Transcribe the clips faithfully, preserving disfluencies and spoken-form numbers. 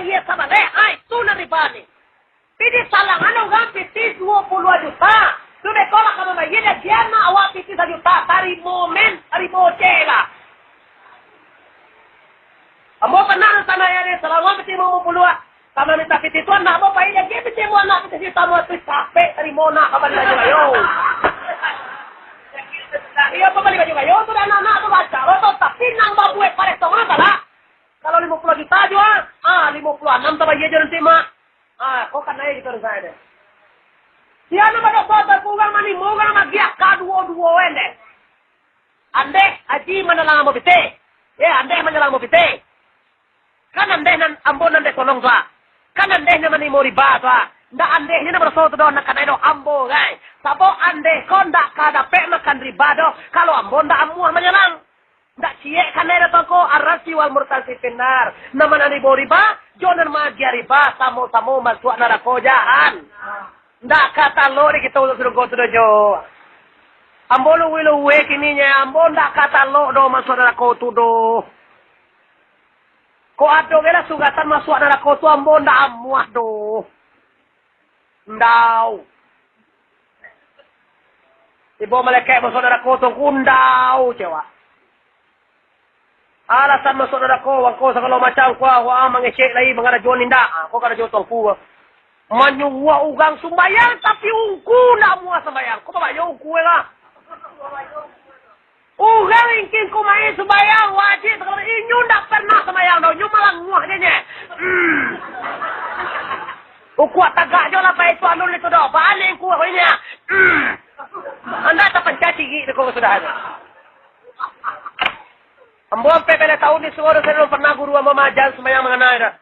Iyo sabaleh, ai, tu nan riba ni. Pidi salangan urang pitih duo puluah juta. Tu beko lah ka mambayia, jan awak pitih sajuta, tarimo men, tarimo je lah. Ambo pernah nan tanah ya, salangan pitih limo puluah. Ka maminta pitih tu anak ambo pai lagi pitih ambo anak pitih sajuta, ambo tu capek tarimo nak ka bali baju gayo. Iyo, ka bali baju gayo tu dah anak-anak tu baca lo tu, tapi nan babuek paretongan salah. Kalau limo puluah juta jua, ah, limo puluah anam tabayia jo nanti, Mak. Ah, ko kanai kito di sana deh. Sia nan badoso tu urang manimo, urang magiah ka duo-duo en deh. Andeh, Aji manalang ambo pitih. Ye, andeh manalang ambo pitih. Kan andeh nan ambo nan deh tolong tu, ah. Kan andeh nan manimo riba tu, ah. Ndak andeh ni nan badoso tu doh, nan kanai doh ambo, gai. Sabab andeh ko ndak ka dapek makan riba doh, kalau ambo ndak amuah manyalang. Ndak ciek kanai doh tongko, arasi wal murtasi finnar. Nan manarimo riba, jo nan maagiah riba, samo-samo masuak narako jahan. Ndak ka talok di kito surugo tu doh, jo. Ambo luwe-luwe kini nyo, ambo ndak ka talok doh masuak narako tu doh. Kok ado ge lah suratan masuak narako tu, ambo ndak amuah doh. Ndau. Tibo malaikat masuak narako tu, ku ndau, cewek. Alasan masuak narako, wangko sagalo macam, kuah, wah, mangecek lai, mangarajo nindak. Ah, ko karajo tuangku. Manyuruah urang sumbayang, tapi ungku ndak amuah sumbayang. Ko babayo ungku lah. Urang ingkin kumain sumbayang, wajib sagalo, inyo ndak pernah sumbayang doh, inyo malanguah je nye. Hmm. Ukuak tagak jo lah, baik tu alun itu doh. Baliak kuah ini. Hmm. Anda tapancah cirik tu kau sudah tu. Ambo ampek bela tahun di suruh dosen pernah guru ambo maaja sumbayang mangana dah.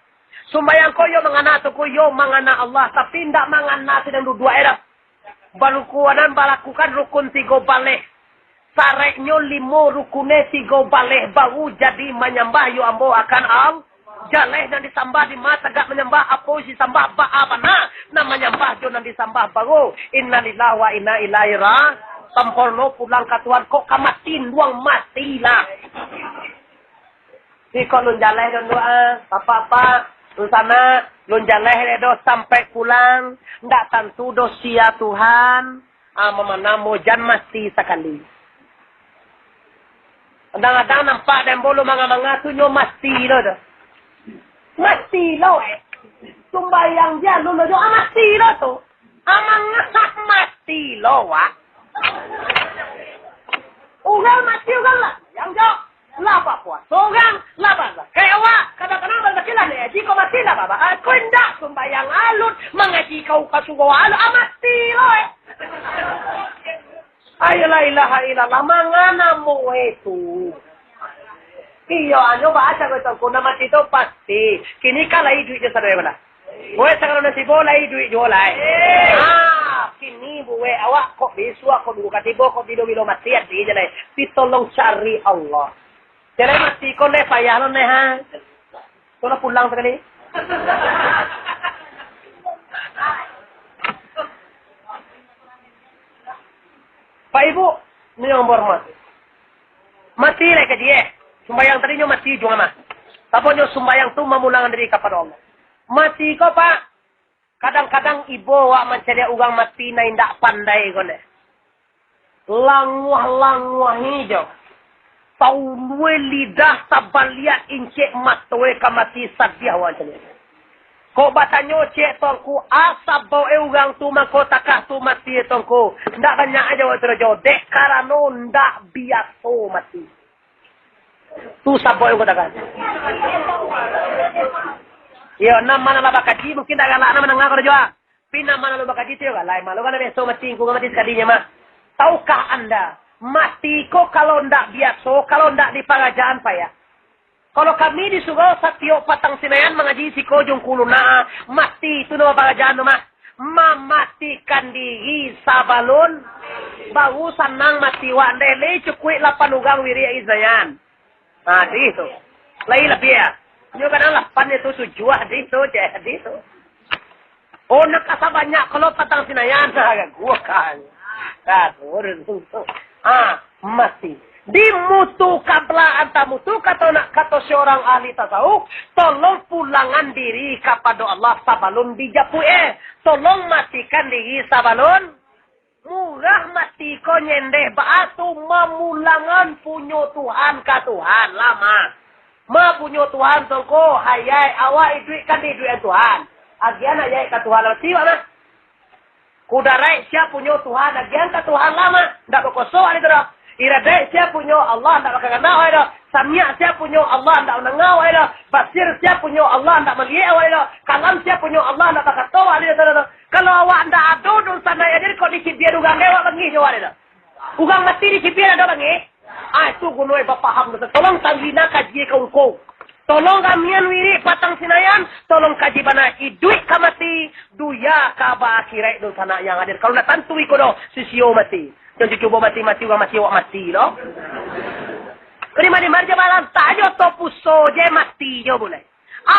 Sumbayang ko yo mangana tu ko yo mangana Allah, tapi ndak mangana sidang duduak dah. Barukunan balakukan rukun tigo baleh. Saraiknyo limo, rukunnyo tigo baleh, baru jadi manyambah yo ambo akan Allah. Jaleh nan disambah di ma tagak manyambah, apo isi sambah baa bana, nan manyambah jo nan disambah baru. Innalillahi wa inna ilaihi ra-, samporno pulang ka Tuhan, kok ka mati, nduang matilah. Iko lun jaleh don doa, bapak-bapak, lun sanak, lun jaleh dek doh sampai pulang, ndak tantu doh sia Tuhan, ah, mamanamo jan mati sakali. Kadang-kadang nampak den bolo manga-manga tu nyo mati lo tu. Mati lo, eh. Sumbayang jan lo, ah, mati lo tu. Amangah mati lo, wak. Urang mati, urang lah. Yang jawab, lah bapuaso urang, lah bazakat awak. Kadang-kadang bazakat lah, ni, jiko mati lah, baba. Aku indak sumbayang alun, mangaji kau ka surau alun, ah, mati lo, eh. Ayolah, ilaha illallah, mangana mo, eh, tu. Iyo, anyo baca ko tongko, nan mati tu pasti. Kini kan lai iduik jo sadonyo lah. Buek sagalo nasibo lai iduik juo lai. Ah, kini buek awak kok bisuak, kok minggu katibo, kok bilo-bilo mati ati je lai. Pitolong cari Allah. Jalai mati ko neh payah lo neh ha. Ko lah pulang sakali. Pak Ibu, ni yang hormat. Mati lai ka jie. Sumbayang tadi nyo mati juo mah. Sababnyo sumbayang tu mamulangan diri kapado Allah. Mati ko, Pak. Kadang-kadang ibo awak mancaliak urang mati nan indak pandai ko neh. Languah-languah ijo. Taulue lidah tabaliak incek mato e ka mati sadiah awak mancaliak. Kok batanyo cek tongku, a sabab e urang tu mangko takah tu mati e tongku. Ndak banyak ajo awak tu rajo. Dek karano ndak biaso mati. Tu sabab yang kau takah. Iyo, nan ma nan lah bakaji, mungkin dak galak nan mandanga ko rajo. Tapi nan ma nan lah bakaji tu yo galak. Malu kan biaso mati, engku mati sakadinyo mah. Tahukah anda, mati ko kalau ndak biaso, kalau ndak di parajaan payah. Kalau kami di surau satiok patang Sinayan mangaji siko jungkulu na, mati tu nama parajaan tu mah. Mamatikan diri sabalun baru sanang mati wak ndeh. Lai cukuik lapan urang wirik Sinayan. Ha, di tu. Lai labiah. Nyo kadang lapan itu tujuah di tu, cek di tu. Oh, nak asa banyak kalau patang Sinayan, ha, gua kan. Dah, turun tu. Ha, mati. Di mutu kabla anta mutu, kato nak, kato surang ahli tasawuf, tolong pulangan diri kapado Allah sabalun dijapuik, eh. Tolong matikan diri sabalun. Murah mati ko nyendeh baa tu mamulangan punyo Tuhan ka Tuhan, lah mah. Ma punyo Tuhan tu ko, hayai awak iduik kan diiduikan Tuhan. Agian hayai ka Tuhan, lah mati awak mah. Kudaraik sia punyo Tuhan, agian ka Tuhan lah mah. Ndak bakuaso awak itu doh. Iradaik sia punyo Allah, ndak bakagandak awak itu doh. Samiak sia punyo Allah, ndak mandanga awak itu doh. Basir sia punyo Allah, ndak maliek awak itu doh. Kalam sia punyo Allah, ndak bakato awak itu doh. Kalau awak ndak ado dunsanak, jadi kok dicibia urang dek awak bangih jo awak dek tu. Urang mati dicibia ado bangih. Ah, itu guno bapaham tu. Tolong tanggina kaji ka ungku. Tolong ramian wirik patang sinayan, tolong kaji bana iduik ka mati, dunia ka ba akhirat dunsanak yang hadir. Kalau ndak tantu iko doh, sisio mati. Jangan cubo mati-mati, urang mati awak mati doh. Kau di mari-mari je balantak jo to puso je mati jo buliah.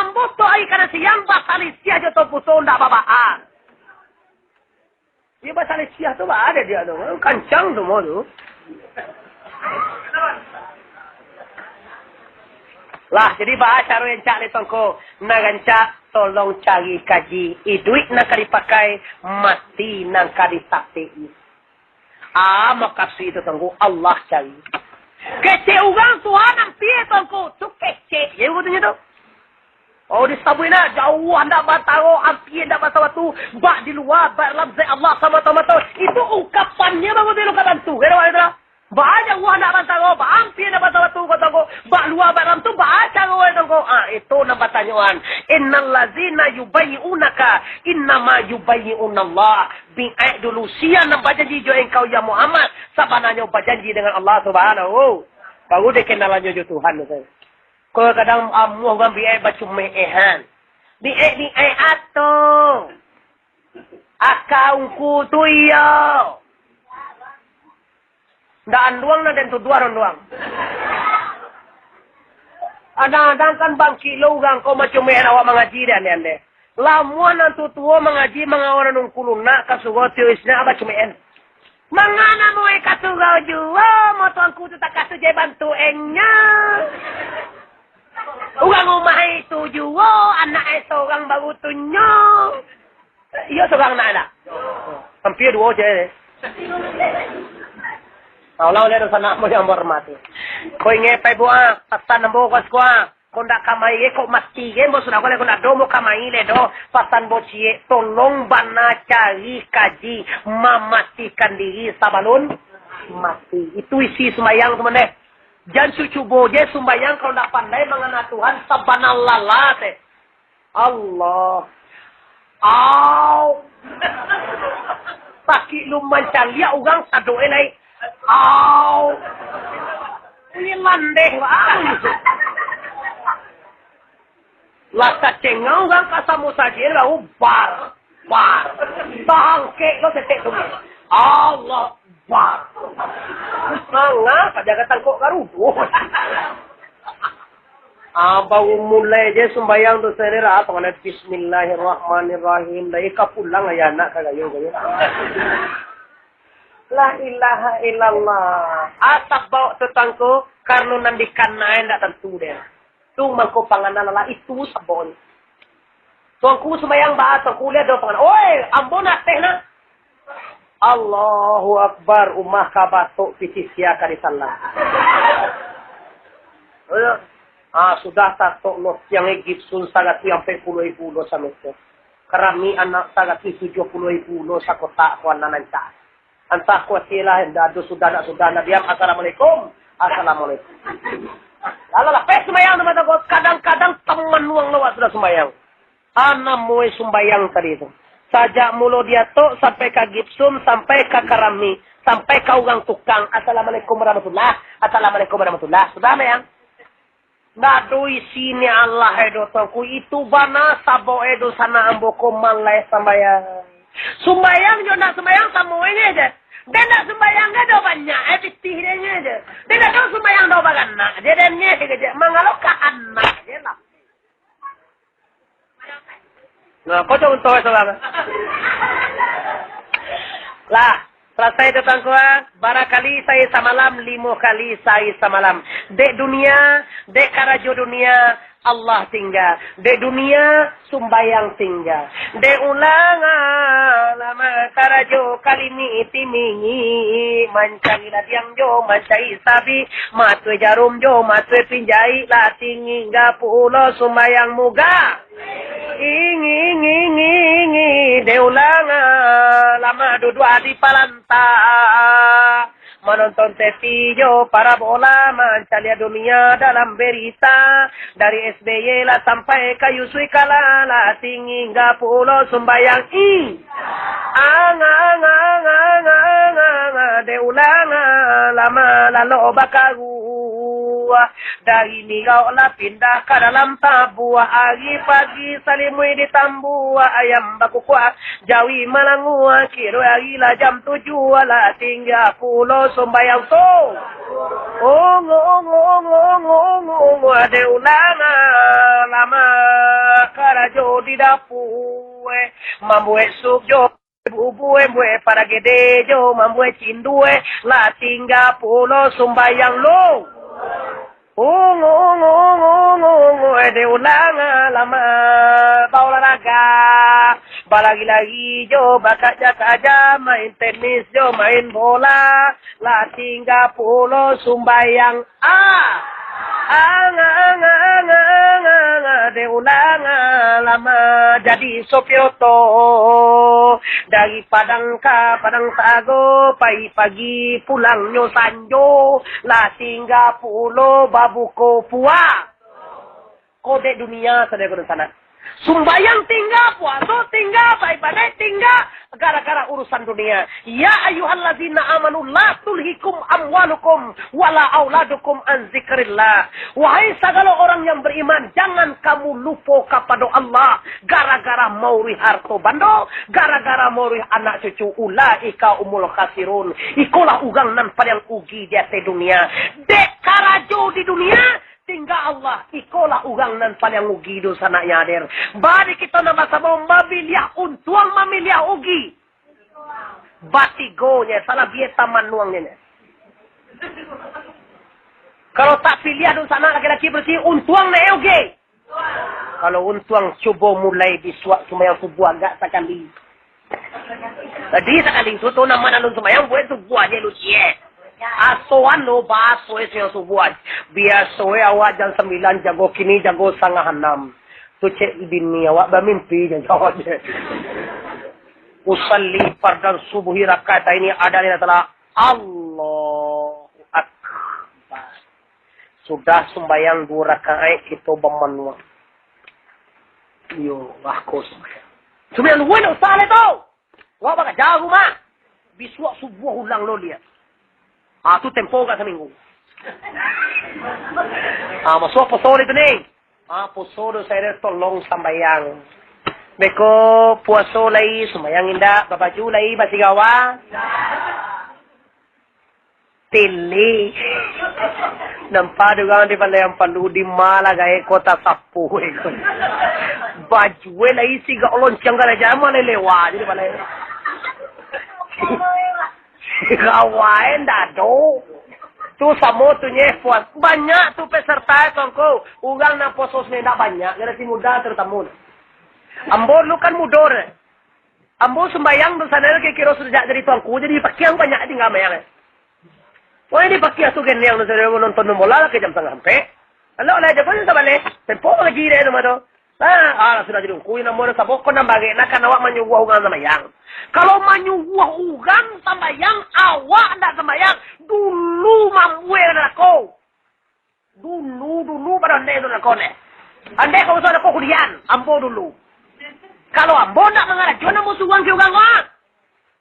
Ambo tu ari kana siang basalisiah jo to puso ndak babaa. Iyo basalisiah tu baa dek dia tu. Kancang tu mo tu. Lah, jadi baa caro rancak lai tongko. Nan rancak, tolong cari kaji. Iduik nan ka dipakai, mati nan ka ditapik. Ah, makasuik tu tongko, Allah cari. Kecek urang Tuhan ampia tongko. Tu kecek je katonyo tu. Oh, disabuik nak, jauah ndak bataro, ampia ndak bataro tu, bak di lua, bak dalam zat Allah samato-mato. Itu ungkapannyo baru tu ungkapan tu. Kiro itu lah. Baa jauah ndak bataro, baa ampia ndak bataro tu, kato ko, bak lua, bak dalam tu, baa caro itu ko. Ah, itu nan batanyoan. Innal lazina yubayyi'unaka, innama yubayyi'unallah. Biaik dulu, sia nan bajanji jo engkau, ya Muhammad, sabananyo bajanji dengan Allah Subhanahu. Baru dikenalannyo jo Tuhan tu. Ko kadang amuah urang biaik bacumeehan. Biaik-biaik ato. Aka ungku tu iyo. Ndak anduang nan den tuduah anduang. Kadang-kadang kan bangkik lo urang ko bacumeehan awak mangaji dek ande-ande. Lamuah nan tutuo mangaji mangawa nan ungku lunak ka surau tiok isnyo bacumeehan. Manga namuah ka surau juo, mo tuanku tu takah tu je bantu enyo. Urang rumah itu juo, anak e sorang baru tu nyo. Iyo sorang anak e dak? Ampia duo je. Allah oleh dosa nak mo yang hormati. Ko inge pai buah, pasan ambo ko sukua. Kok ndak ka mai, kok mati, gen, bos, sudah, kok ndak doh, mau ka mai, le, doh. Pasan bociek, tolong bana cari kaji, mamatikan diri sabalun mati. Itu isi sumbayang tu, mandeh. Jan cucubo je sumbayang, kalau ndak pandai mangana Tuhan, sabana lalat, eh. Allah. Au. Sakik lu mancaliak urang sadoe lai. Au. Ini landeh, bang. Lah tacengau urang ka samo sajo, baru bar, bar. Tahangkek lo setek tu. Allah bar. Manga ka jaga tangkok garudo. Ah, baru mulai je sumbayang tu, saya ni lah, apa kena bismillahirrahmanirrahim. Dah ika pulang ayah anak ka gayo-gayo. La ilaha illallah. Asap bawa tu tangko, karno nan dikanai ndak tantu deh. Tu mangko pangana lah, itu sabonyo. Tuanku sumbayang ba, tuanku liek doh pangan. Oi, ambo nateh nah. Allahu Akbar, umah ka batok pitih sia ka disalah. Ah, sudah tatok lo tiang e gipsum saratuih ampek puluah ribu lo sameter. Karami anak saratuih tujuah puluah ribu lo sakotak ko anak nan cak. Antah kuatie lah, ndak ado sudah, ndak sudah, ndak diam, assalamualaikum, assalamualaikum. Alah, lah, peh sumbayang tu, mata ko, kadang-kadang tamanuang lawak sudah sumbayang. Ah, namoe sumbayang tadi tu. Sajak mulo diatok sampai ka gipsum, sampai ka karami, sampai ka urang tukang. Assalamualaikum warahmatullah, assalamualaikum warahmatullah. Sudah, Mayang? Ndak ado isi ni Allah e doh, tuanku. Itu bana sabab e doh sanak ambo ko maleh sambayang. Sumbayang jo ndak sumbayang samo e je. Den ndak sumbayang e doh banyak e pitih den je. Den ndak tahu sumbayang doh baranak je den je je. Mangalo ka anak je lah. Nah, kau contoh e saudara. Lah, Salasai tu, Tuanku, ah. Bara kali sahari samalam? Limo kali sahari samalam. Dek dunia, dek karajo dunia, Allah tingga. Dek dunia, sumbayang tingga. Dek ulang, ah, lama karajo kali ni timingi. Mancari ladiang jo, mancari sabi. Matue jarum jo, matue pinjai. Lah tingga pulo sumbayang muga. Ingi, ingi, ingi, ingi, dek ulang, ah, lama duduak di palanta. Manonton T V jo parabola, mancaliak dunia dalam berita. Dari S B Y lah sampai ka Yusuf Kalla, lah tingga pulo sumbayang. I. Ang, ang, ang, ang, ang, ang, ang, dek ulang, ah, lama lalok bakaruah. Dari nirok lah pindah ka dalam tabuah. Ari pagi salimui ditambuah, ayam bakukuak, jawi malangua. Kiro ari lah jam tujuah, lah tingga pulo sumbayang so. Ongo, ongo, ongo, ongo, ongo, ongo, dek ulang, ah, lama karajo di dapua, eh. Mambuek sup jo bubue, buek paragede jo mambuek cindue, lah tingga pulo sumbayang lo. Ungu, ungu, ungu, ungu, ungu, eh, dek ulang, ah, lama baolahraga, balari-lari jo bakaja-kaja, main tenis jo main bola, lah tingga pulo sumbayang. Ah, ang, ang, ang, ang, ang, ang, dek ulang, ah, lama jadi sopir oto. Dari Padang ka Padang Sago, pai pagi pulangnyo sanjo, lah tingga pulo babuko puasa. Ko dek dunia sadonyo ko dunsanak. Sumbayang tingga, puaso tingga, baibadaik tingga, gara-gara urusan dunia. Ya ayyuhallazina amanu la tulhikum amwalukum wala auladukum an zikrillah. Wahai sagalo orang yang beriman, jangan kamu lupo kapado Allah gara-gara mauruih harto bando, gara-gara mauruih anak cucu. Ulaika umul khasirun. Ikolah urang nan paliang ugi di ateh dunia. Dek karajo di dunia, tingga Allah, ikolah urang nan paliang ugi dunsanak yang hadir. Bari kito nan basamo mamiliah untuang, mamiliah ugi. Batigonyo, salabiah tamanuangnyo. Kalau tak piliah dunsanak laki-laki bersih, untuang naiak ugi. Kalau untuang, cubo mulai bisuak sumbayang subuah agak sakali. Jadi sakali tu, tu nama alun sumbayang, buek subuah aja lu cie. Asoan lo baso e sumbayang subuah. Biaso e awak jam sambilan jago, kini jago satangah anam. Tu cek bini awak bamimpi je jawab je. Usalli fardan subuhi rakaat ini ada ni telah Allahu Akbar. Sudah sumbayang duo rakaat, kito bamanuang. Iyo, bagus. Sumbayang duo nak usah lai tu. Wak bakaja rumah. Bisuak subuah ulang lo liak. Ah, tu tempo ka saminggu. Ah, masuak poso lai tu ni. Ah, poso do saya tolong sambayang. Beko puaso lai, sumbayang indak, babaju lai, basigawa. Tele. Nampak tu urang di balai Ampang tu, di ma lah gaek kota sapu. Baju lai sigak lonceng garaja, ma lai lewa je di balai. Kawan dado. Tu samo tu nyeh puas. Banyak tu peserta tu angko. Urang nan poso sumbayang indak banyak, generasi muda terutama. Ambo dulu kan mudo deh. Ambo sumbayang tu sadonyo kiro-kiro sejak jadi tuanku, jadi pakiang banyak tingga mayang. Wah, ini pakiang tu geneng tu sadonyo nonton bola lah ke jam satangah ampek. Lalu lah jago sabaleh, tempo lagi deh tu mah tu. Nah, alah sudah jadi ungku, namo dia sabokon nan barek nak kan awak manyuruah urang sambayang. Kalau manyuruah urang sambayang, awak ndak sambayang, dulu mambuek narako. Dulu, dulu pado andai tu nakon eh. Andai kau usah dapok kudian, ambo dulu. Kalau ambo ndak mangarajoan, ambo suruahan ka urang ko.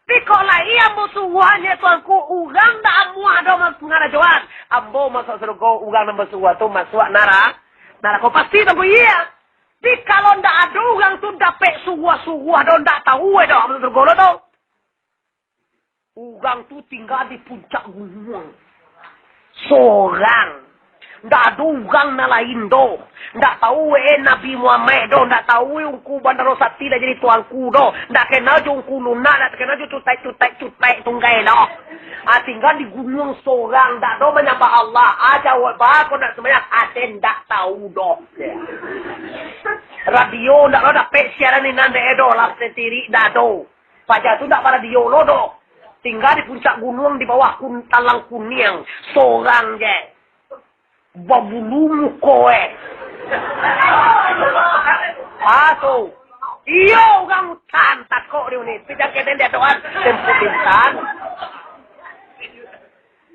Tapi kok lai ambo suruahan, ya Tuanku, urang ndak amuah doh mangarajoan. Ambo masuak sarugo, urang nan basuruah tu masuak nara-, narako. Pasti Tuanku, iya. Tapi kalau ndak ado urang tu dapek suruah-suruah doh, ndak tau eh doh masuak sarugo lo tu. Urang tu tingga di puncak gunuang. Sorang. Ndak ado urang nan lain doh. Ndak tahu, eh, Nabi Muhammad doh. Ndak tahu, eh, Ungku Bandaro Sati lah jadi tuanku doh. Ndak kenal jo Ungku Lunak, ndak kenal jo cutek-cutek-cutek tunggai doh. Ah, tingga di gunuang sorang, ndak ado manyambah Allah. Ah, jawab, ba, kau ndak sumbayang, aden ndak tahu doh. Radio ndak lo dapek siaran inan dek e doh, lah sendiri ndak ado. Paja tu ndak baradio lo doh. Tingga di puncak gunuang di bawah kun-, talang kuniang, sorang je. Babulu muko, eh. Ah, tu. Iyo, urang utan takok di uni. Tapi jangkau den dia doan. Tempo bintang.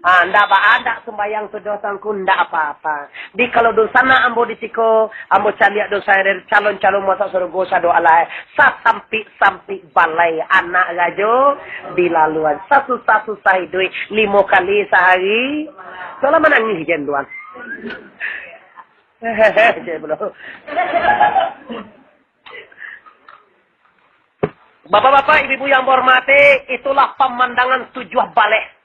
Ah, ndak ba-, ndak sumbayang tu doh, Tuanku, ndak apa-apa. Di kalau dunsanak ambo di siko, ambo caliak dunsanak dari calon-calon masuk surga, sado alai. Sasampik-sampik balai anak rajo dilaluan. Sasusah-susah iduik limo kali sahari. Solah manangih jan tuan. Hehehe, cek pulo. Bapak-bapak, ibu-ibu yang berhormati, itulah pamandangan tujuah baleh.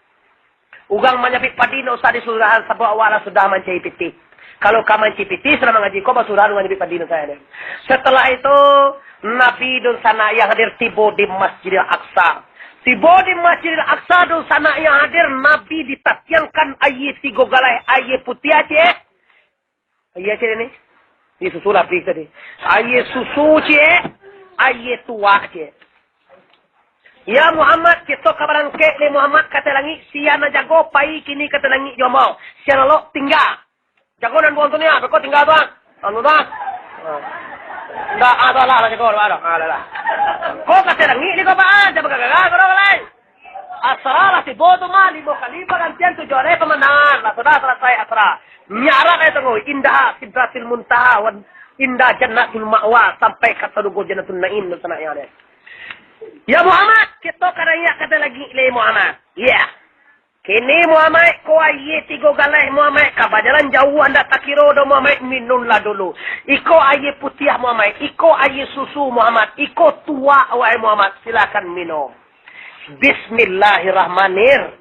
Urang manyabik padi ndak usah disurahan, sabab awak lah sudah mancari pitih. Kalau ka mancari pitih, sudah mangaji ko, basurahan urang nyabik padi ndak usah. Setelah itu, Nabi dunsanak yang hadir tibo di Masjidil Aqsa. Tibo di Masjidil Aqsa, dunsanak yang hadir, Nabi ditatiangkan aia tigo galeh, aia putiah, cek. Aia cek ni. Ni susu lah habis tadi. Aia susu cek. Aia tuak cek. Ya Muhammad, kito ka barangkek ni Muhammad, ka ateh langik, sia nan jago, pai kini ka ateh langik jo ambo. Sia nan lok, tingga. Jago nan duo tu ni, ah, beko tingga tu, ah. Anu tu, ah. Ah. Ndak, ah, tu lah, lah, jago, lah, lah. Ah, lah, lah. Ko ka ateh langik ni ko, Pak, ah, jan bagagah, ko, ko, lai. Asra lah tibo tu mah, limo kali bagantian tujuah ari pamandangan. Lah sudah salasai asra. Mi'raj ai tunggu, indah Sidratil Muntaha wan indah Jannatul Ma'wa sampai ka sarugo Jannatul Naim tu sanak yang ada. Ya Muhammad, kito ka naiak ka ateh langik lai Muhammad. Ya. Kini Muhammad, ko aia tigo galeh Muhammad, ka bajalan jauah ndak takiro doh Muhammad, minumlah dulu. Iko aia putiah Muhammad, iko aia susu Muhammad, iko tuak wahai Muhammad, silakan minum. Bismillahirrahmanirrahim.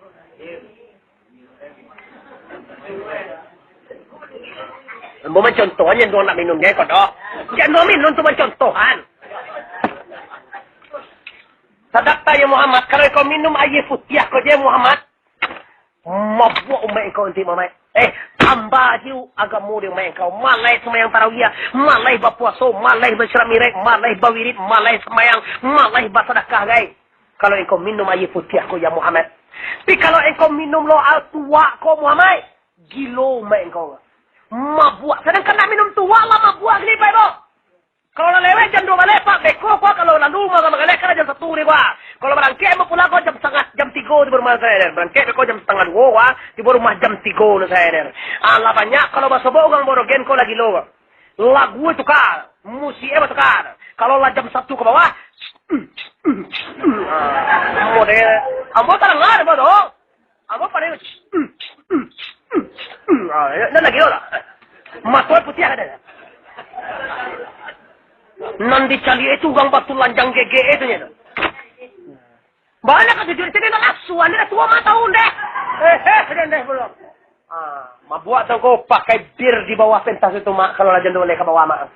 Ambo mancontohan, jan duang nak minum je, kodok. Jan duang minum tu mancontohan. Sadakta ya Muhammad, kalau engkau minum aia putiah ko je Muhammad, mabuak umaik engkau nanti Muhammad. Eh, tambah jiu agamo di umaik engkau. Malai sembahyang tarawih, malai bapuaso, malai basirak mirek, malai bawirid, malai sembahyang, malai basadakah, gai. Kalau engkau minum aia putiah ko, ya Muhammad. Tapi kalau engkau minum lo al tuak ko, Muhammad, gilo umaik engkau. Mabuak. Sadangkan nak minum tuak lah mabuak gini, Pak, Ibu. Kalau lah lewat jam duo baleh, Pak, beko ko kalau lalu magaleh kan jam satu ni, Pak. Kalau barangkek ambo pulang ko jam satangah, jam tigo tibo rumah saya, den. Barangkek beko jam satangah duo, Pak, tibo rumah jam tigo ni saya, den. Alah banyak, kalau basobok urang Borogen ko lah gilo, Pak. Lagu tukar, musik eh tukar. Kalau lah jam satu ka bawah, ah, model. Ambo tadanga, ambo tu. Ambo pandai. Ah, ya, nan lagi lah. Mato putiah ado. Nan dicaliak itu urang batu lanjang gege itu nyo. Banyak kan jujur, jadi nak asuh, anda dah tua lima tahun deh. Eh, eh, deh, deh, belum. Ah, mabuak tu ko pakai bir di bawah pentas itu, Mak, kalau lah jando leh ka bawah, Mak.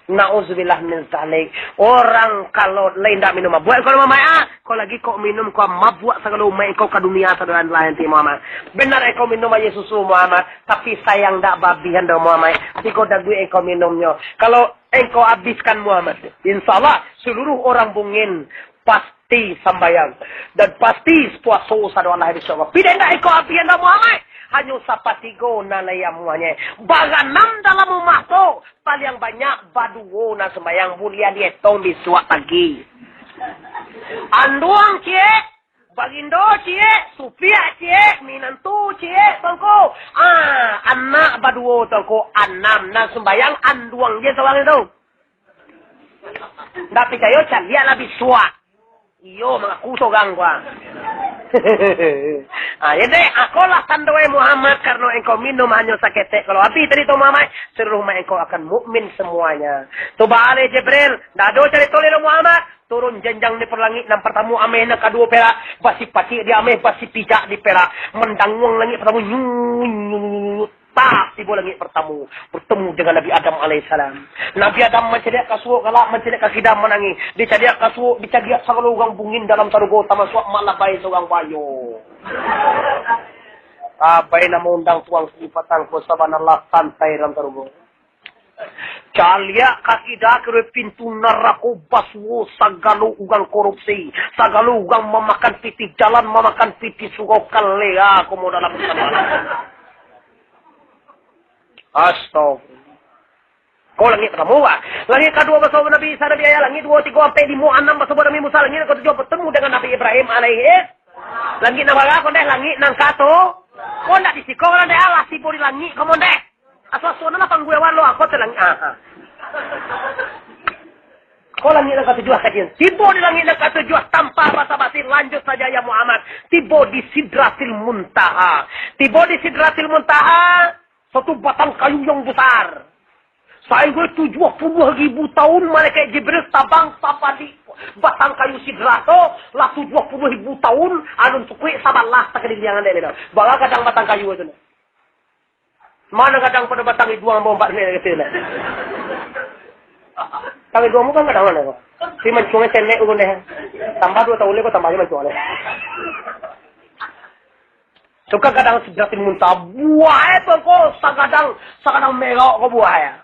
Nauzubillah min zalik. Orang kalau lai ndak minum mabuak, kalau Muhammad, ah, kau lagi kau minum, kau mabuak sagalo umaik kau ka dunia sadoan lain ti Muhammad. Benar engkau minum aia susu Muhammad, tapi sayang ndak babihan doh Muhammad. Tigo daguik engkau minumnyo. Kalau engkau habiskan Muhammad, insya Allah seluruh orang Bungin pasti sambayang, dan pasti puaso sadoan lain, insya Allah. Pidai ndak iko api anda Muhammad? Hanyo sapatigo nan lai amuahnyo. Baranam dalam rumah tu, paliang banyak baduo nan sambayang, buliah dietong bisuak pagi. Anduang ciek, bagindo ciek, supiak ciek, minantu ciek, bangko. Ah, anak baduo tu ko anam nan sambayang, anduang je saurang tu. Ndak picayo, caliak lah bisuak. Iyo, mangaku sorang ko, ah. Ah, jadi, akolah tando, eh, Muhammad, karano engkau minum hanyo saketek. Kalau habis tadi tu, Muhammad, seluruh umat engkau akan mukmin semuanya. Tu baaleh Jibril, ndak ado carito lai lo Muhammad. Turun janjang di langik, nan partamo ameh, nan kaduo perak, basipacik di ameh, basipijak di perak. Mandanguang langik partamo, nyut, nyut. Tas tibo langik partamo, bertemu dengan Nabi Adam alaihissalam. Nabi Adam mancaliak ka suok galak, mancaliak ka kida manangih. Dicaliak ka suok, dicaliak sagalo urang bungin dalam sarugo, tamasuak mak labai surang bayo. Abai nan maundang tuang sipatang ko, subhanallah, santai dalam sarugo. Caliak ka kida, kiro pintu narako basuo, sagalo urang korupsi, sagalo urang mamakan pitih jalan, mamakan pitih surau, kalea komo dalam kamar. Astagfirullah. Ko langik partamo, bah. Langik kaduo basobok Nabi Isa, Nabi Yahya, langik duo, tigo, ampek, limo, anam basobok Nabi Musa, langik katujuah bertemu dengan Nabi Ibrahim alaihi. Langik nan bara ko ndeh, langik nan kato. Ko ndak di siko lah ndeh, alah tibo di langik ko mon ndeh. Aso-aso lah pangguewan lo, ako tu langik. Ah, ah. Ko langik nan katujuah kajian. Tibo di langik nan katujuah tanpa basa-basi, lanjut saja ya Muhammad. Tibo di Sidratil Muntaha. Tibo di Sidratil Muntaha, satu batang kayu yang besar. Sainggo tujuah puluah ribu tahun malaikat Jibril tabang sabalik batang kayu sidrah tu, lah tujuah puluah ribu tahun, alun cukuik sabalah takadiliangan dek dia. Bara gadang batang kayu tu. Mano gadang pado batang iduang bombak ni, kata dia. Batang iduang bukan gadang mano ko? Si mancuang senek urun deh. Tambah duo tahun lagi ko tambah mancuang deh. Suka gadang Sidratil Muntaha, buah tu ko sagadang, sagadang merok ko buah.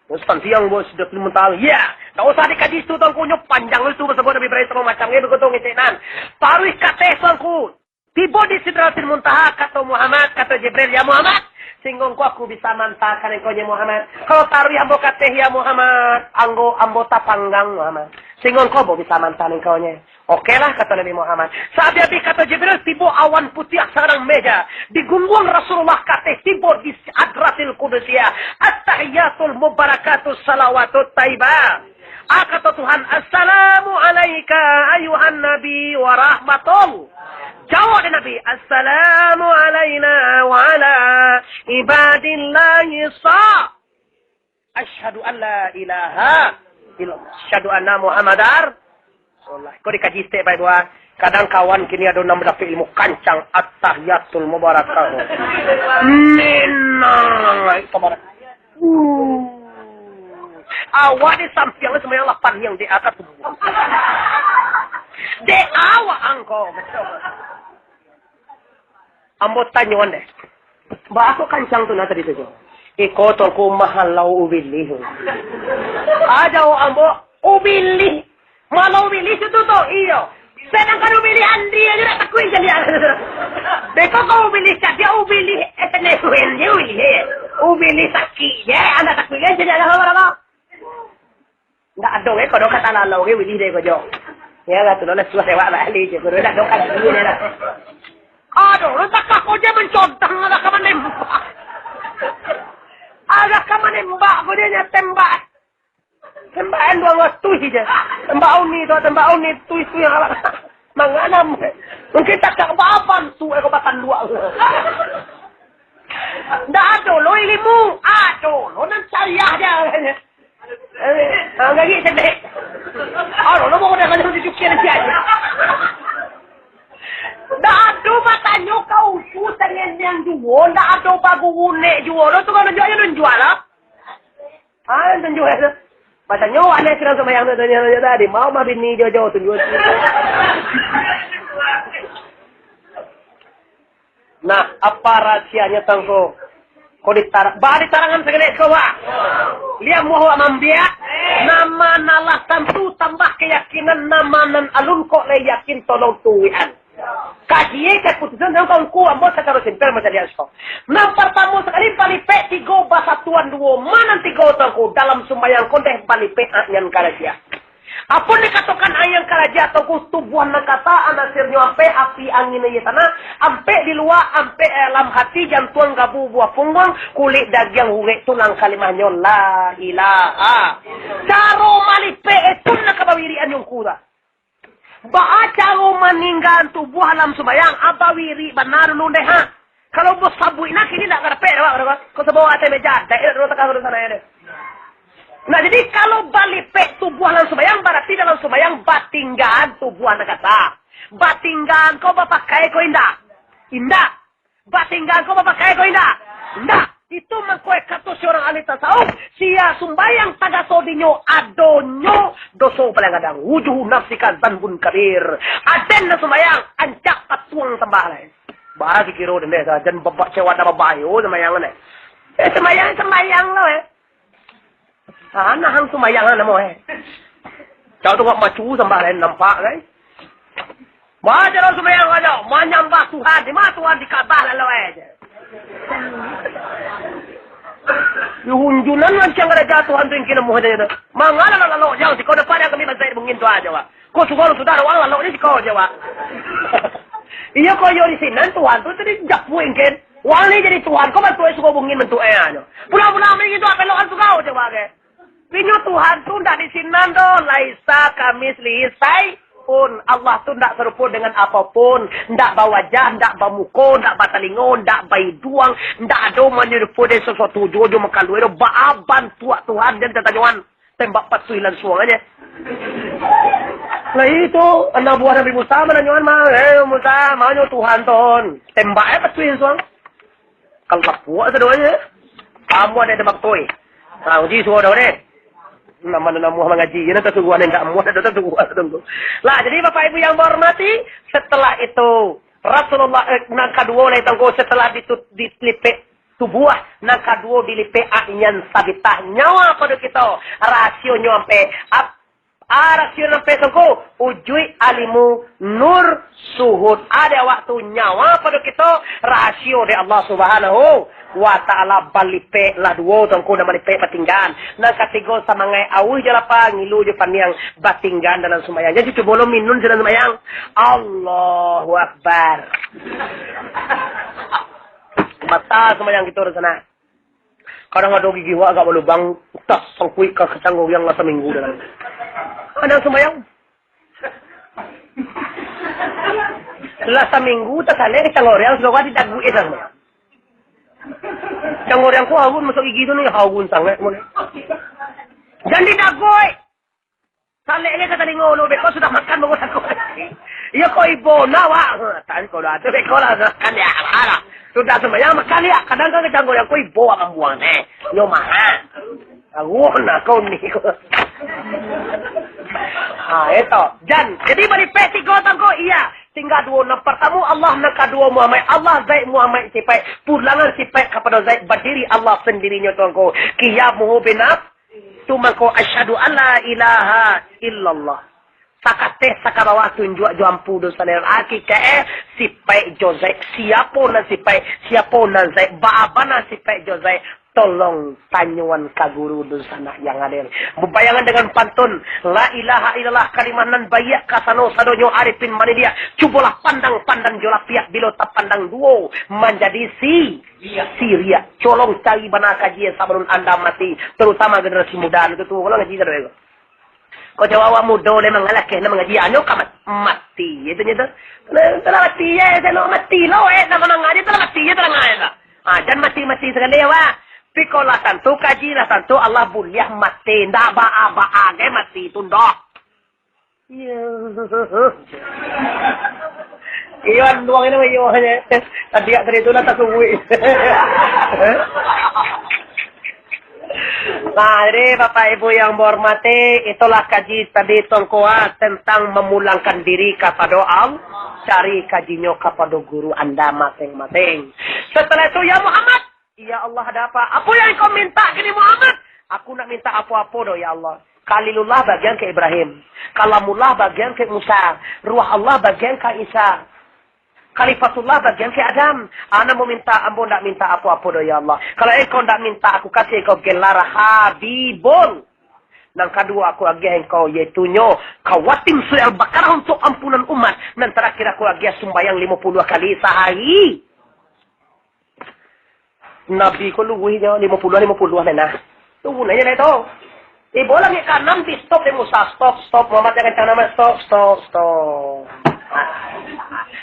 Terus pantiang buah Sidratil Muntaha, ya, tak usah dikaji tu, tuangku, nyo panjang tu, sebab Nabi Ibrahim sama macam ni, begitu ngecek nan. Taruih kateh, tuangku. Tibo di Sidratil Muntaha, kato Muhammad, kato Jibril, "Ya Muhammad, singgo ko aku bisa mantakan engkau, ya Muhammad. Kalau taruih ambo kateh, ya Muhammad, anggo ambo tapanggang, Muhammad. Singgo ko ambo bisa mantakan engkau, nya." "Oke lah," kato Nabi Muhammad. Saabih-abih kato Jibril, tibo awan putiah sagadang meja. Digungguang Rasulullah kateh tibo di Hadratil Qudusiyah. At-tahiyatul mubarakatus salawatut taibah. Ah, kato Tuhan, "Assalamu alaika ayuhan nabi wa rahmatullah." Jawab dek Nabi, "Assalamu alaina wa ala ibadillahi sa." Asyhadu an la ilaha illallah. Asyhadu anna Muhammadar Rasulullah. Ko dikaji stek bae dua. Kadang kawan kini ado nan dapek ilmu kancang, at-tahiyatul mubarakatuh. Minang. Tabarak. Uh. Awak di sampiang semuanya lapan yang di atas tubuh. Dek awak angko. Ambo tanyo deh. Baa kok kancang tu nah tadi tu, Jo? Iko tongku mahalau ubilih. Aja ambo ubilih. Mahalau ubilih tu tu, iyo. Sedangkan ubilih andi aja nak takuin jadi. Beko kau ubilih cadiak, ubilih S N S U N je ubilih. Ubilih sakik je, anda takuin jadi ada apa-apa. Ndak ado, eh, kodo kata lalau ge wilih deh ko, Jo. Ya lah, tu lah suah lewat balik je, kodo ndak ado kali ni lah. Aduh, lu takah ko je mencontang, ada ka manembak. Ada ka manembak ko dia nya tembak. Tembakan dua ratus je. Tembak uni tu, tembak uni tu, itu yang kalah. Manganam. Mungkin takah bapan tu, eh, ko batan dua. Ndak ado lo ilmu. Ado lo nan cariah je. Eh, ah, lagi sedek. Aduh, lo mau dah kena cuci lagi aja. Ndak ado batanyo kau tu, tangan yang duo, ndak ado baguru nek juo lo tu, kalau juo aja nunjuak lah. Ah, tunjuk aja. Batanyo, aneh sedang sembahyang tu, tanya-tanya tadi, mau mah bini jojo, tunjuk. Nah, apa rahasianya tangko? Kok ditarang, bah ditarangan sagalek ko, bah. Liak muah awak mambiak. Nama nan lah tantu tambah keyakinan, nama nan alun kok lai yakin tolong tuwian. Kaji kaputusan nan tangko ambo sacaro simpel macam biaso. Nan partamo sakali balipek tigo basatuan duo. Ma nan tigo tangko dalam sumbayang kondeh balipek angan karaja. Apo dikatokan angan karaja, tangko tubuah nan kasa, anasirnyo ampek, api, angin, aia, tanah, ampek di lua, ampek dalam hati, jantuang, gabu, buah pungguang, kulik, dagiang, urek, tulang, kalimahnyo, la ilaha. Caro malipek itu nan ka bawirian nyungku ta. Baa caro maninggaan tubuah dalam sumbayang, ah, bawirik bana dulu deh, ha. Kalau basabuik nah, kini ndak karapek dek awak, ko sabawa ateh meja, daik dek dulu takah dulu sana ya deh. Nah, jadi kalau balipek tubuah dalam sumbayang, barati dalam sumbayang batinggaan tubuah nan kasa. Batinggaan ko bapakai ko indak? Indak. Batingga ko bapakai ko indak? Indak. Itu mangko kato surang ahli tasawuf, sia sumbayang tagaso dinyo adonyo doso paling gadang. Wujuhu nafsika zanbun kabir. Aden nan sumbayang, ancak patuang sambah lai. Bara dikiro dendeh sajan babak cewek dah babayo sumbayang deh. Eh, sumbayang, sumbayang lo, eh. Ah, nah, hang sumbayang, ah, namo, eh. Kau tu buat macu sambah lain nampak, kan? Baca lo sumbayang aja, manyambah Tuhan. Di mana Tuhan? Di Ka'bah lalu, eh, je. Di hunjunan lancang ada jatuh Tuhan tu yang kena muha dia tu. Mangala lalu, lalu, jauh. Di kau dapat yang kami bantai bungin tu aja, Wak. Kau suruh sudah, Wak, lalu ni di kau aja, Wak. Iya, kau yo di sinan Tuhan tu tadi japuin, kan? Wali jadi Tuhan, kau bantu eh suka bungin bentuk eh aja. Pulang-pulang ni gitu, apa lo kan suka aja, Wak, kan? Inyo Tuhan tu ndak di sinan doh, laisa kamitslihi syai'un. Allah tu ndak sarupo dengan apapun, ndak bawajah, ndak bamuko, ndak batalingo, ndak baiduang, ndak ado manyerupo dek sasuatu juo jo makaluai doh, baaban tuak Tuhan dan tatanyoan tembak patuih lansuang aja. Lah itu, anak buah Nabi Musa mananyoan mah, "Eh, Musa, manyo Tuhan ton?" Tembak eh patuih lansuang. Kalau tapuak sadonyo, kamu ada tembak toi. Nah, uji suruh dah deh. Nama nama mangaji, ya, tak suruh, ada tak muat, ada tak suruh, ada tu. Lah, jadi Bapak Ibu yang berhormati, setelah itu Rasulullah, eh, nan kaduo lai tangko setelah ditut-, dilipek tubuah, nan kaduo dilipek anyan sabitah nyawa pado kito. Rahasionyo ampe, ap-, ah, rasio nan pe songko, ujuik alimu nur suhud. Ade waktu nyawa pado kito, rasio dek Allah Subhanahu wa Ta'ala balipek lah duo tongko nan balipek batinggan. Nan katigo samangaik auih jo lapa, ngilu jo paniang batinggan dalam sumbayang. Jadi cubo lo minun dalam sumbayang. Allahu Akbar. Batal sumbayang kito di sana. Kadang ado gigi wak agak balubang, tas sangkuik ka kacang goreang lah saminggu dalam. Kadang sumbayang. Lah saminggu tasalek kacang goreang, sudah wak didaguik eh sumbayang. Kacang goreang ko harun masuk gigi tu ni, harun sangaik pun. Jan didaguik. Salek ni ka talingo lu, beko sudah makan baru takut. Iyo ko ibo na, Wak. Tan ko dah tu beko lah makan ya, alah. Sudah sumbayang makan ya, kadang kan kacang goreang ko ibo akan buang eh. Nyo maha. Aguh na kau ni. Ha, itu. Jan, jadi balipek tigo tongko, iya. Tingga duo, nan partamo Allah, nan kaduo Muhammad. Allah, Zaid, Muhammad, sifat. Pulangan sifat kapado Zaid, badiri Allah sandirinyo tongko. Qiyamuhu binaf-, Tu mangko, asyhadu an la ilaha illallah. Sakateh sakabawah tunjuak jo ampu doso nan hakikaik, eh, sipaik jo zaik. Siapo nan sipaik, siapo nan zaik, baa bana sipaik jo zaik. Tolong tanyoan ka guru dunsanak yang hadir. Babayangan dengan pantun, la ilaha illallah kalimah nan baiak kasano sadonyo arifin maniliak. Cubolah pandang-pandang jo lapiak, bilo tapandang duo manjadi si-, siriak. Colong cari bana kaji sabalun anda mati, tarutama generasi muda. Itu tu, kalau ngaji sado ko. Kau jawab awak mudo le mangalakeh nak mangaji, anyo ka mat-, mati, itu nyo tu. Nah, telah mati, ya, saya nak mati lo, eh, nak mangaji, telah mati, ya, telah ngaji lah. Ah, jan mati-mati sakali, awak. Piko lah tantu, kaji lah tantu, Allah buliah mati, ndak baa-baa, ge mati tu, ndak. Iya. Iyo, anduang ini, iyo, hanya. Tadi yak tadi tu lah tak subuh. Nah, jadi Bapak Ibu yang berhormati, itulah kaji tadi tongkoa tentang memulangkan diri kapado Allah, cari kajinyo kapado guru anda masing-masing. Setelah itu, ya Muhammad, "Ya Allah, ada apa?" "Apa yang engkau minta kini, Muhammad?" "Aku nak minta apa-apa doh, ya Allah. Khalilullah bagian ke Ibrahim. Kalamullah bagian ke Musa. Ruah Allah bagian ke Isa. Khalifatullah bagian ke Adam. Ana mau minta, ambo ndak minta apa-apa doh, ya Allah. Kalau engkau ndak minta, aku kasih engkau gelar Habibun. Nan kaduo aku agiah engkau, yaitunyo kawatim surah Al-Baqarah untuk ampunan umat. Nan terakhir aku agiah sumbayang lima puluh kali sehari." Nabi ko luruih nyo, limo puluah, limo puluah lah nah. Tu gunonyo dek tu. Ibo lagi ka anam di stop dek Musa, stop, stop, Muhammad jangan kencang amat, stop, stop, stop.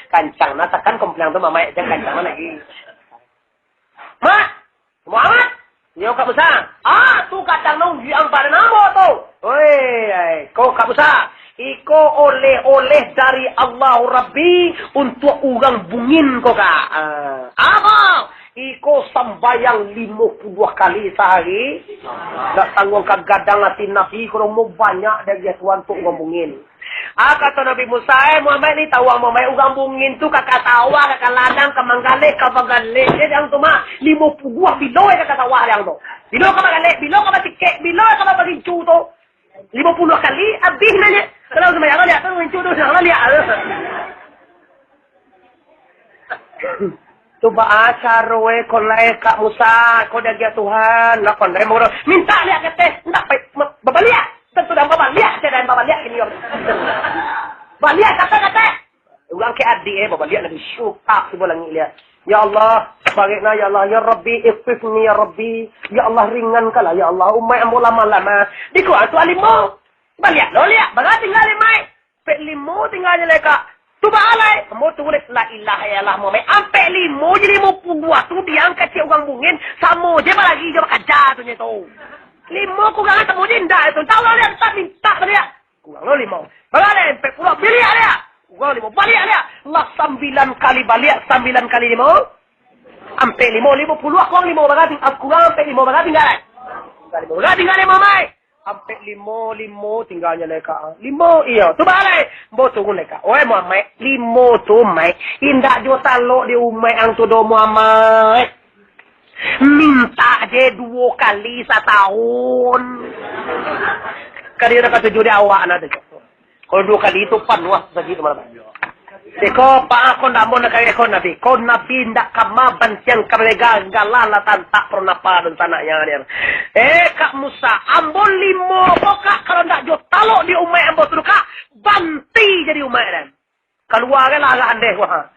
Kancang nah, takan komplain tu, Muhammad jangan kencang lagi. Mak, Muhammad, nyo Kak Musa. Ah, tu kadang nang uji ang pada namo tu. Oi, ai, ko Kak Musa. Iko oleh-oleh dari Allahu Rabbi untuak urang bungin ko, Kak. Ah. Apo? Iko sambayang limo puluah kali sahari. Ndak tangguang ka gadang ati Nabi, ko doh banyak dari Tuhan tu urang bungin. Ah, kato Nabi Musa, "Eh, Muhammad ni, tahu Muhammad, urang bungin tu ka ka sawah, ka ka ladang, ka manggaleh, ka bagaleh." Dia yang tu mah, limo puluah bilo ka ka sawah yang tu. Bilo ka bagaleh, bilo ka batikek, bilo ka barincu tu. Limo puluah kali, abih nanya. Kalau sambayang liak tu, rincu tu, sambayang liak. Tu baa caro e ko lai, Kak Musa, ko diagiah Tuhan, lah pandai mangoro. Mintak liak kateh, ndak pai, ma-, babaliak. Tantu dah babaliak, sia dah babaliak kini. Baliak, kata-kata. Urang ka adiak, eh, babaliak lagi syutak tibo langik liak. Ya Allah, barek nah, ya Allah, ya Rabbi, ikhfifni, ya Rabbi. Ya Allah, ringankanlah, ya Allah, umaik ambo lamah-lamah. Di kuang tu alimo. Baliak lo liak, bara tingga limo. Ampek limo tingganyo lai, Kak. Tu baa lai? Ambo tu buliah, la ilaha illallah, Muhammad. Ampek limo je limo puluah tu diangkek cek urang bungin, samo je balari jo bakaja tu nyo tu. Limo kurang samo je indak tu. Tahu lah liak, tak mintak tadi ya. Kurang lo limo. Bara lai? Ampek puluah. Baliak liak. Kurang limo. Baliak liak. Lah sambilan kali baliak, sambilan kali limo. Ampek limo, limo puluah kurang limo bara tingga, kurang ampek limo bara tingga lai. Tingga limo bara tingga limo, Mai. Ampek limo, limo tingganyo lai, Kak. Limo, iyo. Tu baa lai? Ambo turun lai, Kak. Oi, Muhammad, limo tu, Mai. Indak juo talok di umaik ang tu doh, Muhammad. Mintak je duo kali satahun. Kali nan katujuah di awak nah tu. Kalau duo kali tu panuah sajo tu malam. Iko, Pak, ko ndak mau nak kaya ko Nabi. Ko Nabi ndak kama bantiang kabega galah lah tantak pernapa dan tanaknya dia. Eh, Kak Musa, ambo limo ko, Kak, kalau ndak jo talok di umaik ambo tu, Kak, banti jadi umaik dan. Kalua kan lah agak andeh ko, ha.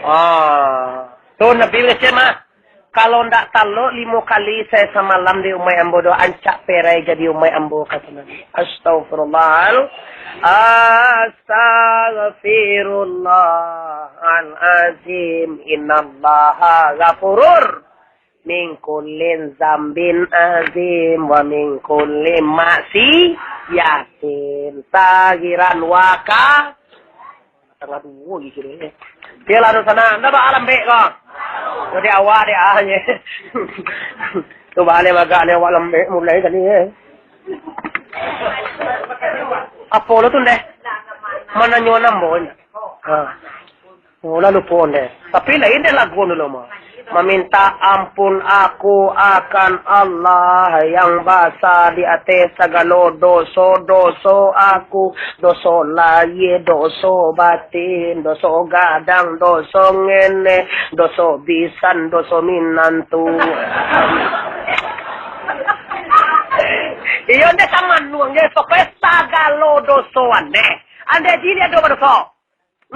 Ah, tu Nabi Ibrahim mah. Kalau ndak talok limo kali sahari samalam di umaik ambo doh, ancak perai jadi umaik ambo, kato Nabi. Astagfirullahal-, astagfirullahalazim. Innallaha ghafurur min kullin zambin azim wa min kulli maksiyatin sagiran wa ka-, tangah duo gitu deh. Dia lah tu sana, ndak baa lambek ko. Ko di awak dek ah nye. Tu baa leh bagak ni awak lambek mulai tadi, eh. Apo lo tu ndeh? Mananyo nambonyo. Ha. Oh, lah lupo ndeh. Tapi lain deh lagu dulu mah. Mamintak ampun aku akan Allah yang basa di ateh sagalo doso-doso aku. Doso lahia, doso batin, doso gadang, doso ngenek, doso bisan, doso minantu. Iyo, ndeh samanuang je, pokoknyo sagalo doso andeh. Andeh jilid ado badoso.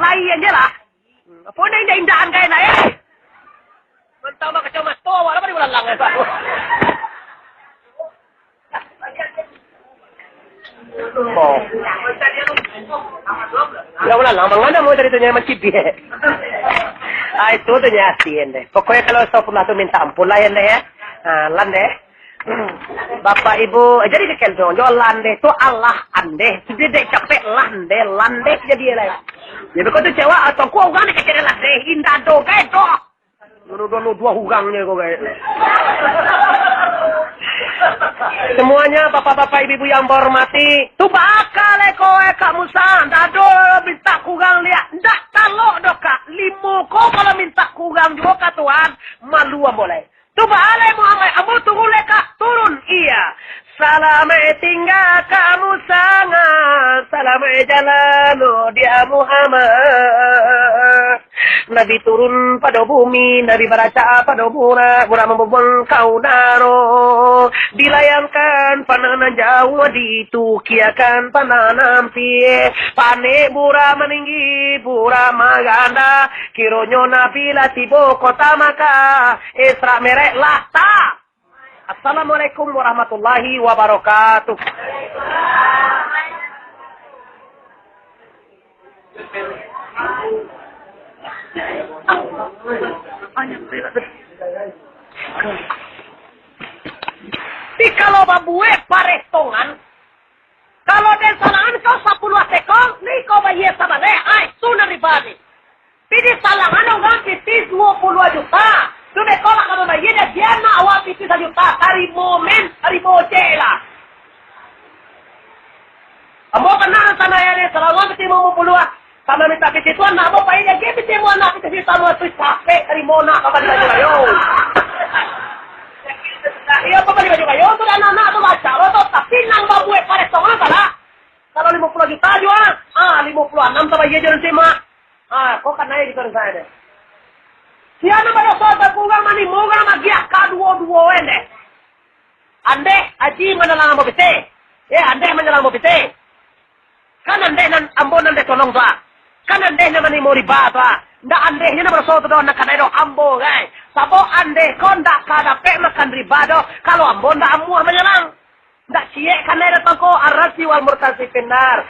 Lain je lah. Apo ni indak-indakan kain lah, eh? Mantau mah kacau mato, awak lah pada bulalang, eh, Pak. Oh. Ya, bulalang, mangana mau caritonyo mancibik, eh? Ah, itu tu nyo hati, ndeh. Pokoknyo kalau astagfirullah tu minta ampun lah, ndeh, ya. Ah, lan, ndeh. Bapak Ibu, jadi kekel tu, jo landeh tu Allah andeh. Jadi dek capek landeh, landeh jadi lah. Ya, beko tu cewek atau ku urang dek kecek landeh, indak do gai doh. Nuduh-nuduh urang nyo ko gai. Semuanya bapak-bapak ibu-ibu yang berhormati, tu bakal eko eh Kak Musa, ndak ado minta kurang liak, ndak talok doh Kak, limo ko kalau minta kurang juo ka Tuhan, malu ambo lai. Tu baalai Muhammad, ambo turun lai Kak, turun, iya. Salamaik tingga Kak Musa, salamaik jalan, oh, dia Muhammad. Nabi turun pado bumi, Nabi baracak pado burak, burak mambuang ka udaro. Dilayangkan panah nan jauah, ditukiakan panah nan piak. Panek burak maninggi, burak maganda. Kironyo Nabi lah tibo kota Makkah. Isra Mi'raj lah ta. Assalamualaikum warahmatullahi wabarakatuh. Tapi kalau babuek paretongan, kalau den salangan kau sapuluah seko, ni kau bayia sabaleh, ai, sunan riba ni. Pidi salangan urang pitih duo puluah juta. Tu beko mak kau bayia, dah dia nak awak pitih sajuta, tarimo men, tarimo je lah. Ambo pernah sana ya ni, salangan pitih limo puluah. Sama minta pitih tu anak ambo, pai lagi pitih mu anak pitih sajuta, tu capek tarimo nak, apa baju kayo. Iyo, apa baju kayo tu, anak-anak tu baca lo tu, tapi nang babuek paretongan salah. Kalau limo puluah juta jua, ah, limo puluah anam tu bayia je nanti, Mak. Ah, kok kan naik gitu rasanya deh. Sia nan badoso takurang manimo urang agiah ka duo-duo en deh. Andeh, Aji, manyalang ambo pitih. Eh, andeh manyalang ambo pitih. Kan andeh nan, ambo nan deh tolong tu, ah. Kan andeh nan manimo riba tu, ah. Ndak andehnyo nan badoso tu doh, nan kanai doh ambo, gai. Sabab andeh ko ndak ka dapek makan riba doh, kalau ambo ndak amuah manyalang. Ndak ciek kanai doh toko arasi wal murtasi pinar.